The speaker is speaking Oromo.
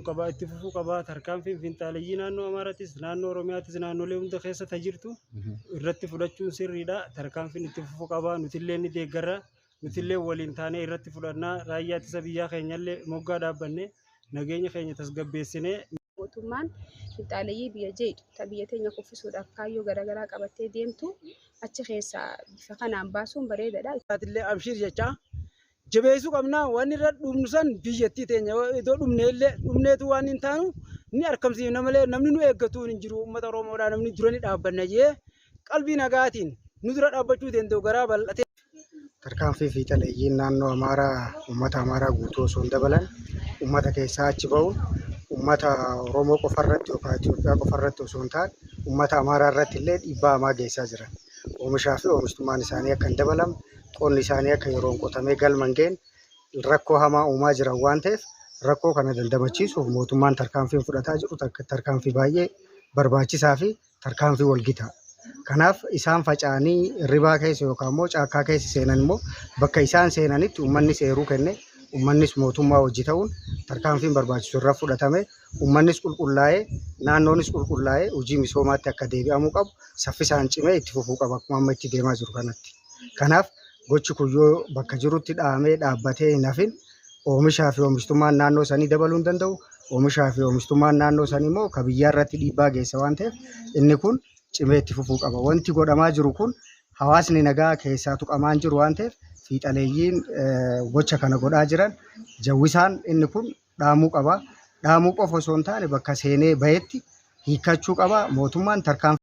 Qabaa itti fufuu qabaa. Tarkaanfiin finxaaleyyii naannoo Amaaraattis, naannoo Oromiyaattis, naannolee hunda keessa ta jirtu irratti fudhachuun sirriidha. Tarkaanfiin itti fufuu qabaa. Nutillee ni deeggarra. Nutillee waliin taanee irratti fudhannaa. Raayyaa ittisa biyyaa keenyallee moggaa dhaabbanne nageenya keenya tasgabbeessinee. Mootummaan finxaaleyyii biyya jeeqxu, ta biyya teenya kuffisuudhaaf kaayyoo garaagaraa qabattee deemtu, achi keessaa bifa kanaan baasuun bareedaadha. Illee abshiir jechaa jabeessuu qabna. Waan irra dhumnu san biyyattii teenya iddoo dhumne illee dhumneetu waan hin taanu ni argamsiifna malee namni nu eeggatu hin jiru. Uummata Oromoodhaa namni dura ni dhaabbanna jee qalbii nagaatiin nu dura dhaabbachuu danda'u garaa bal'atee. Tarkaanfii fiixaleeyyiin naannoo Amaaraa uummata Amaaraa guutuu osoo hin dabalan uummata keessaa achi ba'uun uummata Oromoo qofa irratti yookaan Itoophiyaa qofa irratti osoo hin taane uummata Amaaraa irratti illee dhiibbaa hamaa geessaa jiran. Oomishaa fi oomishtummaan isaanii akka hin dabalamne, qonni isaanii akka yeroon qotamee galma hin geenye rakkoo hamaa uumaa jiran waan ta'eef, rakkoo kana dandamachiisuuf mootummaan tarkaanfiin fudhataa jiru tarkaanfii baay'ee barbaachisaa fi tarkaanfii walgitaa. Kanaaf isaan faca'anii ribaa keessa yookaan immoo caakkaa keessa seenan immoo bakka isaan seenanitti uummannis eeruu kenne, uummannis mootummaa hojii ta'uun tarkaanfiin barbaachisu irra fudhatame, uummannis qulqullaa'ee, naannoonis qulqullaa'ee hojii misoomaatti akka deebi'amuu qabu saffisaan cimee itti fufuu qaba akkuma amma itti deemaa jiru kanatti. Kanaaf gochi kun yoo bakka jirutti dhahamee dhaabbatee hin hafin, oomishaa fi oomishtummaan naannoo sanii dabaluu hin danda'u. Oomishaa fi oomishtummaan naannoo sanii immoo ka biyyaa irratti dhiibbaa geessa waan ta'eef, inni kun cimee itti fufuu qaba. Wanti godhamaa jiru kun hawaasni nagaa keessaa tuqamaan jiru waan ta'eef, fiixaleeyyiin gocha kana godhaa jiran jawwisaan inni kun dhaamuu qaba. Dhaamuu qofa osoo hin taane bakka seenee bahetti hiikkachuu qaba. Mootummaan tarkaanfii